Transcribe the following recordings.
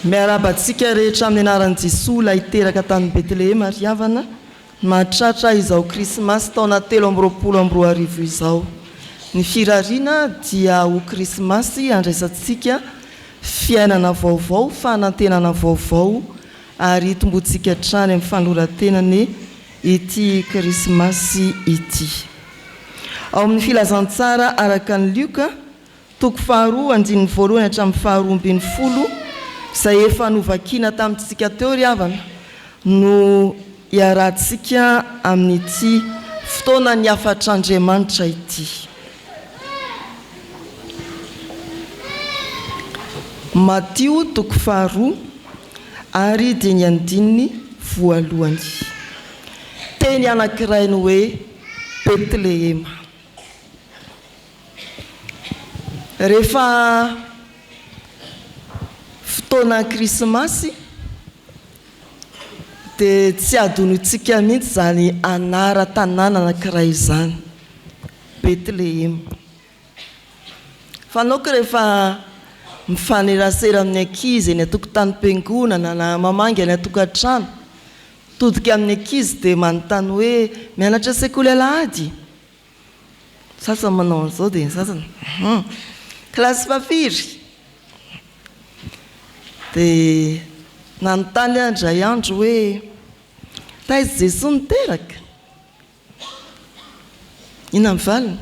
Miarahaba antsika rehetra amin'ny anaran'i Jesoa ilay teraka tany Betlehema ry havana, mahatratra izao krismasy taona 2023 izao. Ny firariana dia ho krismasy handraisantsika fiainana vaovao, fanantenana vaovao ary hitomboantsika hatrany amin'ny fanoloran-tena anie ity krismasy ity. Ao amin'ny filazantsara araka an'i Lioka, Toko faharoa, andininy voalohany hatramin'ny faharoa ambin'ny folo, izay efa novakiana tamintsika teo ry havana, no iarahantsika amin'ity fotoanan'ny hafatr'Andriamanitra ity. Matio toko faharoa ary dia ny andininy voalohany. Teny anankiray ny hoe Betlehema. Rehefa fotoana krismasy dia tsy adinointsika mihitsy izany anaran-tanàna anankiray izany, Betlehema. Fanaoko rehefa mifanerasera amin'ny ankizy eny an-tokotanim-piangonana na mamangy any an-tokantrano, mitodika amin'ny ankizy dia manontany hoe mianatra sekoly alahady? Sasany manao an'izao dia ny sasany hum. Kilasy fahafiry? Dia nanontany aho indray andro hoe taiza Jesoa no teraka? Inona ny valiny?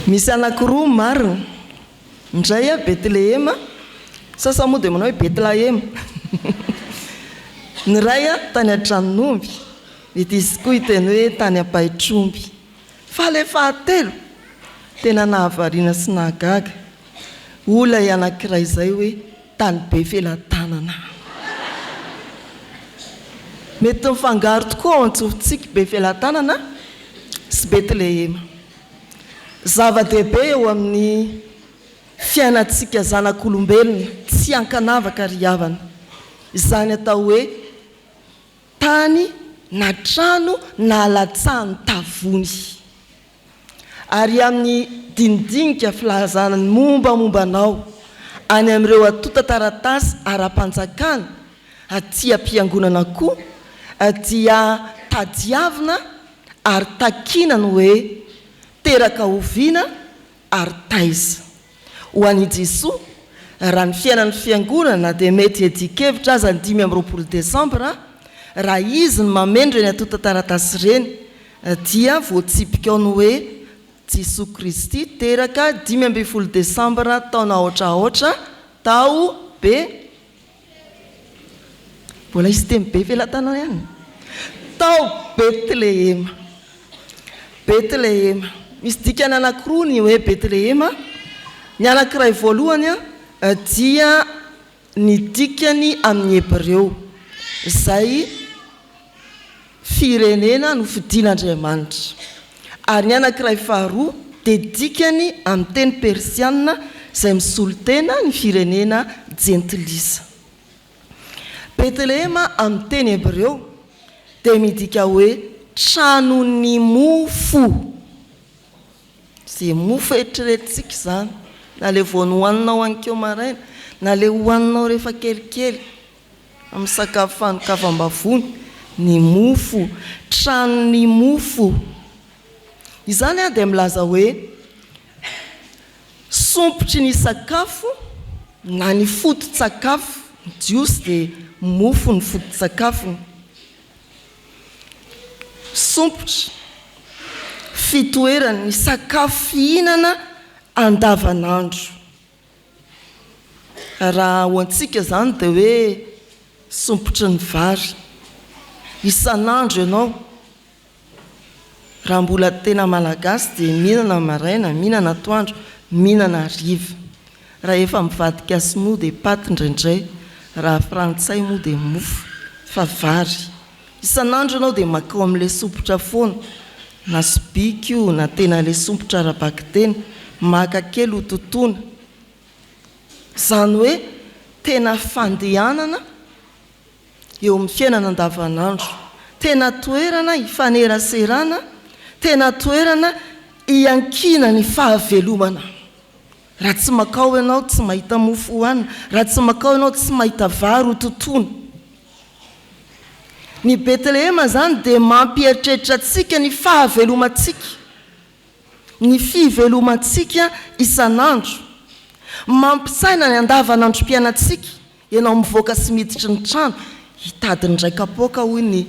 Misy anankiroa marina. Ny iray Betlehema, sasany moa dia manao hoe Betlahema. Ny iray tany an-tranon'omby, mety hisy koa hiteny hoe tany am-pahitr'omby. Fa ilay fahatelo, tena nahavariana sy nahagaga, hoy ilay anankiray izay hoe tany Befelatanana. Mety mifangaro tokoa ao an-tsofintsika Befelatanana sy Betlehema. Zava-dehibe eo amin'ny fiainantsika zanak'olombelona tsy ankanavaka ry havana izany atao hoe tany na trano nahalatsahan'ny tavony. Ary amin'ny dinidinika filazana ny mombamomba anao any amin'ireo antontan-taratasy ara-panjakana aty am-piangonana koa dia tadiavina ary takiana ny hoe teraka oviana ary taiza. Ho an' i Jesoa, raha ny fiainan'ny Fiangonana dia mety hiadian-kevitra aza ny 25 desambra, raha izy no mameno ireny antontan-taratasy ireny dia voatsipika ao ny hoe Jesoa Kristy teraka 15 desambra taona aotra aotra tao Be Mbola hisy teny be felatanana ihany. Tao Betlehema. Betlehema. Misy dikany anankiroa ny hoe Betlehema. Ny anankiray voalohany dia ny dikany amin'ny Hebreo, izay firenena nofidin'Andriamanitra. Ary ny anankiray faharoa dia dikany amin'ny teny persiana izay misolo tena ny firenena jentilisa. Betlehema amin'ny teny hebreo dia midika hoe tranon'ny mofo. Izay mofo eritreretintsika izany, na ilay vao nohaninao aninkeo maraina, na ilay hohaninao rehefa kelikely. Amin'ny sakafo fanokafam-bavony, ny mofo, tranon'ny mofo. Izany dia milaza hoe sompitry ny sakafo na ny foto-tsakafo, ny Jiosy dia mofo ny foto-tsakafony. Sompitra, fitoeran'ny sakafo fihinana andavanandro. Raha ho antsika izany dia hoe sompitry ny vary. Isan'andro ianao, raha mbola tena Malagasy dia mihinana maraina, mihinana atoandro, mihinana hariva. Raha efa mivadika sinoa dia paty indraindray, raha frantsay moa dia mofo, fa vary. Isan'andro ianao dia mankao amin'ilay sompitra foana, na sobika io na tena ilay sompitra ara-bakiteny, maka kely ho totoina. Izany hoe tena fandehanana eo amin'ny fiainana andavanandro, tena toerana ifaneraserana, tena toerana iankinan'ny fahavelomana. Raha tsy makao ianao tsy mahita mofo hohanina, raha tsy makao ianao tsy mahita vary ho totoina. Ny Betlehema izany dia mampieritreritra antsika ny fahavelomantsika, ny fivelomantsika isan'andro. Mampisaina ny andavanandrom-piainantsika, ianao mivoaka sy miditry ny trano, hitady ny iray kapoaka hoy ny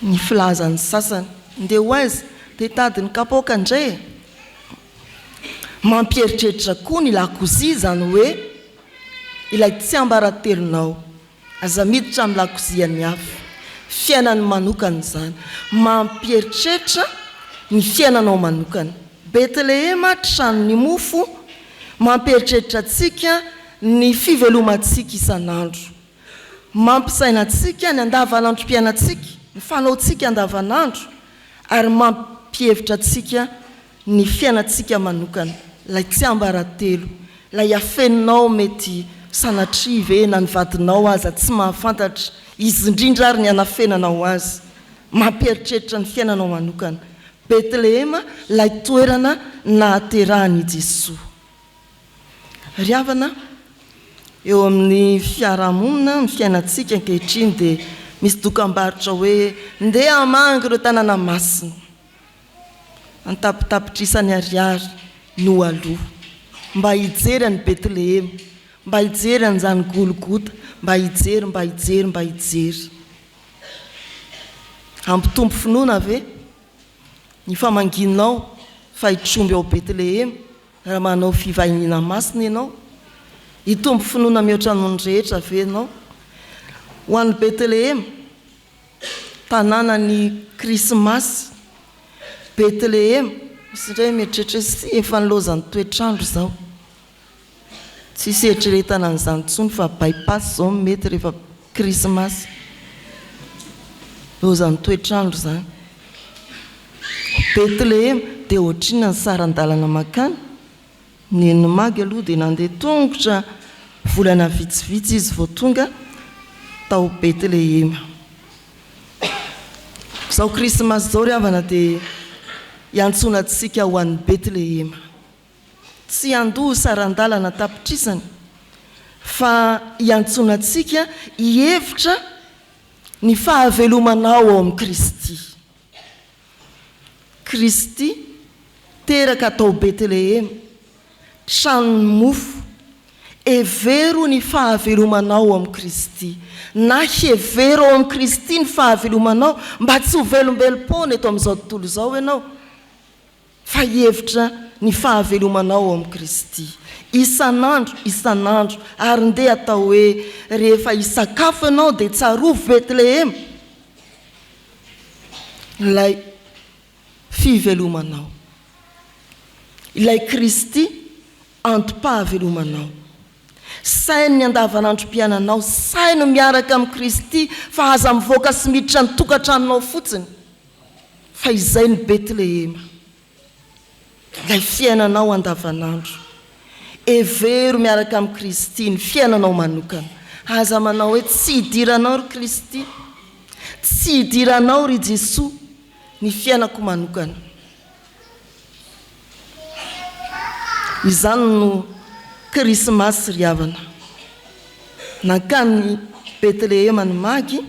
ny filazan'ny sasany. Ndeha ho aiza? Dia hitady ny kapoaka indray e! Mampieritreritra koa ny lakozia izany hoe ilay tsiambaratelonao. Aza miditra amin'ny lakozian'ny hafa. Fiainany manokana izany. Mampieritreritra ny fiainanao manokana. Betlehema, tranon'ny mofo, mampieritreritra antsika ny fivelomantsika isan'andro. Mampisaina antsika ny andavanandrom-piainantsika, ny fanaontsika andavanandro, ary mampihevitra antsika ny fiainantsika manokana, ilay tsiambaratelo, ilay afeninao mety sanatria ve na ny vadinao aza tsy mahafantatra, izy indrindra ary ny anafenanao azy. Mampieritreritra ny fiainanao manokana. Betlehema, ilay toerana nahaterahan' i Jesoa. Ry havana, eo amin'ny fiarahamonina, ny fiainantsika ankehitriny dia misy dokambarotra hoe ndeha hamangy ireo tanàna masina. An-tapitapitrisany ariary no aloa mba hijery an'i Betlehema, mba hijery an'izany Golgota, mba hijery, mba hijery, mba hijery. Hampitombo finoana ve ny famangianao fa hitromby ao Betlehema raha manao fivahiniana masina ianao? Hitombo finoana mihoatra noho ny rehetra ve ianao? Ho an'i Betlehema, tanànan'ny Krismasy, Betlehema, misy indray mieritreritra hoe sy efa nilaozan'ny toetr'andro izao. Tsisy eritreretana an'izany intsony fa by-pass izao no mety rehefa Krismasy. Lozan'ny toetr'andro izany. Betlehema, dia ohatrinona ny saran-dalana mankany? Nen'i Magy aloha dia nandeha tongotra volana vitsivitsy izy vao tonga tao Betlehema. Izao Krismasy izao ry havana dia iantsoana antsika ho any Betlehema. Tsy handoa saran-dalana an-tapitrisany fa iantsoana antsika hihevitra ny fahavelomanao ao amin'i Kristy. Kristy teraka tao Betlehema, tranon'ny mofo. Hevero ny fahavelomanao ao amin'i Kristy, na hevero ao amin'i Kristy ny fahavelomanao mba tsy ho velombelom-poana eto amin'izao tontolo izao ianao. Fa hihevitra ny fahavelomanao ao amin'i Kristy. Isan'andro, isan'andro, ary ndeha atao hoe rehefa hisakafo ianao dia tsarovy Betlehema ilay fivelomanao. Ilay Kristy antom-pahavelomanao. Saino ny andavanandrom-piainanao, saino miaraka amin'i Kristy fa aza mivoaka sy miditra ny tokantranonao fotsiny. Fa izay ny Betlehema, ilay fiainanao andavanandro. Hevero miaraka amin'i Kristy ny fiainanao manokana. Aza manao hoe tsy idiranao ry Kristy, tsy idiranao ry Jesoa ny fiainako manokana. Izany no Krismasy ry havana. Nankany Betlehema ny Magy.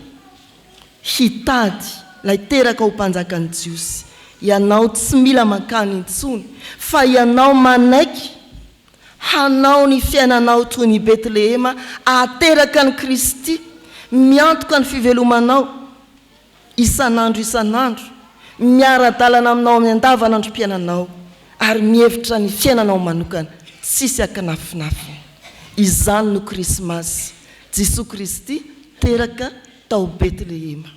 Hitady ilay teraka ho mpanjakan'ny Jiosy. Ianao tsy mila mankany intsony, fa ianao manaiky hanao ny fiainanao toy ny Betlehema ahateraka an'i Kristy, miantoka ny fivelomanao isan'andro isan'andro, miara-dalana aminao amin'ny andavanandrom-piainanao, ary mihevitra ny fiainanao manokana, tsisy ankinafinafina. Izany no Krismasy. Jesoa Kristy teraka tao Betlehema.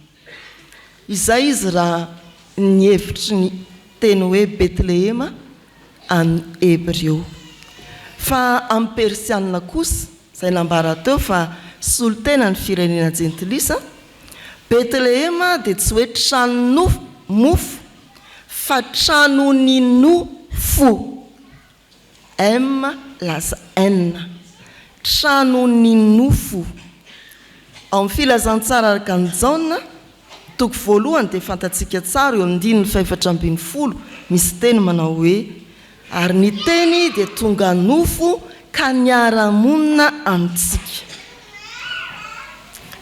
Izay izy raha ny hevitry ny teny hoe Betlehema amin'ny Hebreo. Fa amin'ny Persianina kosa, izay nambara teo fa solontena ny firenena jentilisa, Betlehema dia tsy hoe tranon'ny mofo fa tranon'ny nofo. M lasa N. Tranon'ny nofo. Ao amin'ny Filazantsara araka an'i Jaona, toko voalohany dia fantatsika tsara eo andininy fahefatra ambinifolo misy teny manao hoe, Ary ny Teny dia tonga nofo ka niara-monina amintsika.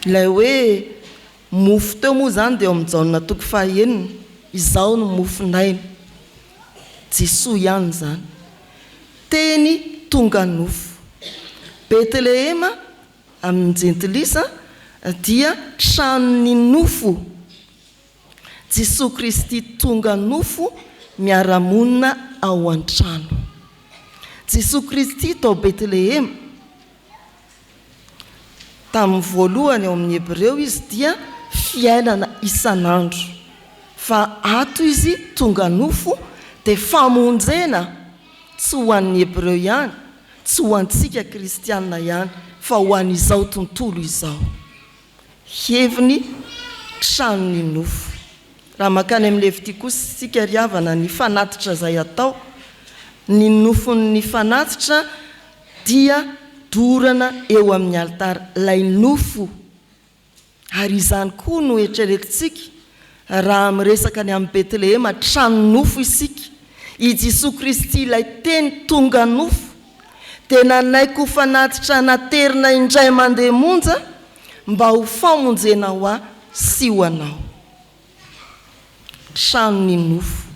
Ilay hoe mofo teo moa izany dia ao amin'ny Jaona toko fahaenina, Izaho no mofon'aina. Jesoa ihany izany. Teny tonga nofo. Betlehema amin'ny jentilisa dia tranon'ny nofo. Jesoa Kristy tonga nofo miara-monina ao an-trano. Jesoa Kristy tao Betlehema, tamin'ny voalohany ao amin'ny Hebreo Izy dia fiainana isan'andro, fa ato Izy tonga nofo dia famonjena tsy ho an'ny Hebreo ihany, tsy ho antsika kristiana ihany, fa ho an'izao tontolo izao. Heviny tranon'ny nofo. Raha mankany amin'ny Levitia kosa isika ry havana, ny fanatitra izay atao, ny nofon'ny fanatitra dia dorana eo amin'ny alitara, ilay nofo. Ary izany koa no eritreretintsika raha miresaka ny amin'i Betlehema, tranon'ny nofo isika. I Jesoa Kristy ilay Teny tonga nofo dia nanaiky ho fanatitra naterina indray mandeha monja mba ho famonjena ho ahy sy ho anao. Tranon'ny nofo.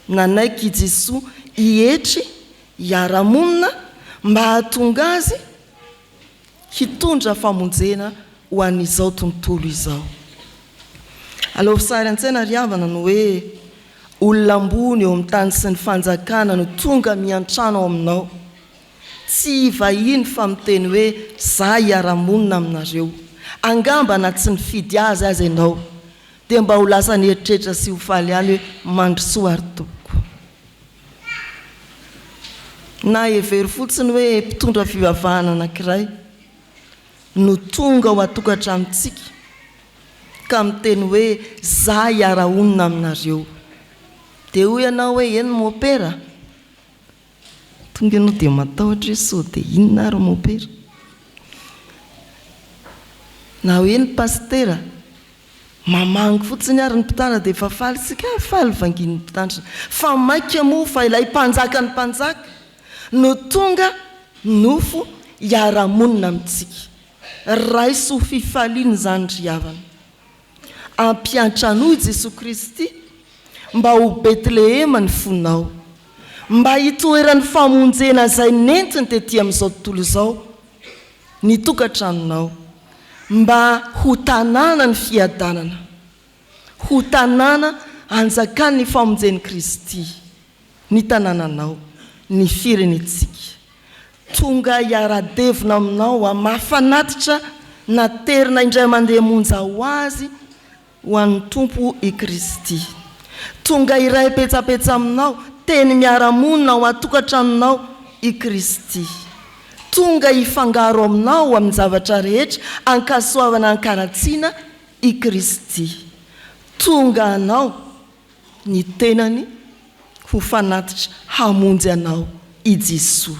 Nanaiky i Jesoa hietry, hiara-monina mba hahatonga azy hitondra famonjena ho an'izao tontolo izao. Alaovy sary an-tsaina ry havana ny hoe olona ambony eo amin'ny tany sy ny fanjakana no tonga miantrano ao aminao. Tsy hivahiny fa miteny hoe za hiara-monina aminareo. Angamba na tsy nifidy azy aza ianao dia mba ho lasa nieritreritra sy ho faly ihany hoe mandrosoa ary tompoko. Na hevero fotsiny hoe mpitondra fivavahana anankiray no tonga ao an-tokantranontsika ka miteny hoe za hiara-honina aminareo. Dia hoy ianao hoe eny mopera. Tonga ianao dia matahotra hoe sao dia inona ary mopera. Na hoe ny pasitera. Mamangy fotsiny ary ny mpitandrina dia efa faly isika, ah faly vangian'ny mpitandrina. Fa maika moa fa ilay mpanjakan'ny mpanjaka no tonga nofo hiara-monina amintsika. Raiso ho fifaliana izany ry havana. Ampiantranoy Jesoa Kristy mba ho Betlehema ny fonao. Mba hitoeran'ny famonjena izay nentiny tety amin'izao tontolo izao. ny tokantranonao, mba ho tanàna ny fiadanana, ho tanàna anjakan'ny famonjen'i Kristy ny tanànanao, ny firenentsika. Tonga hiara-devona aminao hamaha fanatitra naterina indray mandeha monja ho azy Ho an'ny Tompo i Kristy. Tonga hiray petsapetsa aminao, teny miara-monina ao an-tokantranonao i Kristy. Tonga hifangaro aminao amin'ny zavatra rehetra, an-kasoavana an-karatsiana i Kristy. Tonga anao ny tenany ho fanatitra hamonjy anao i Jesoa.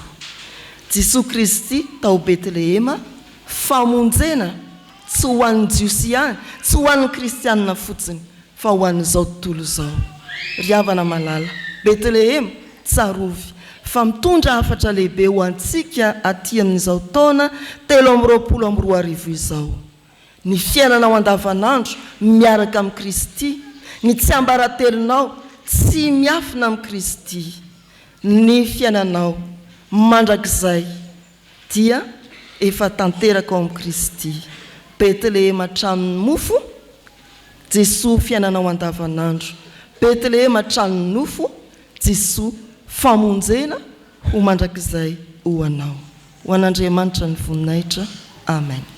Jesoa Kristy tao Betlehema, famonjena tsy ho an'ny Jiosy ihany, tsy ho an'ny Kristianina fotsiny, fa ho an'izao tontolo izao. Ry havana malala, Betlehema, tsarovy fa mitondra hafatra lehibe ho antsika aty amin'izao taona 2023 izao. Ny fiainanao andavanandro miaraka amin'i Kristy, ny tsiambaratelonao tsy miafina amin'i Kristy, ny fiainanao mandrakizay dia efa tanteraka ao amin'i Kristy. Betlehema tranon'ny mofo, Jesoa fiainanao andavanandro. Betlehema tranon'ny nofo, Jesoa famonjena ho mandrakizay ho anao. Ho an'Andriamanitra ny voninahitra. Amen.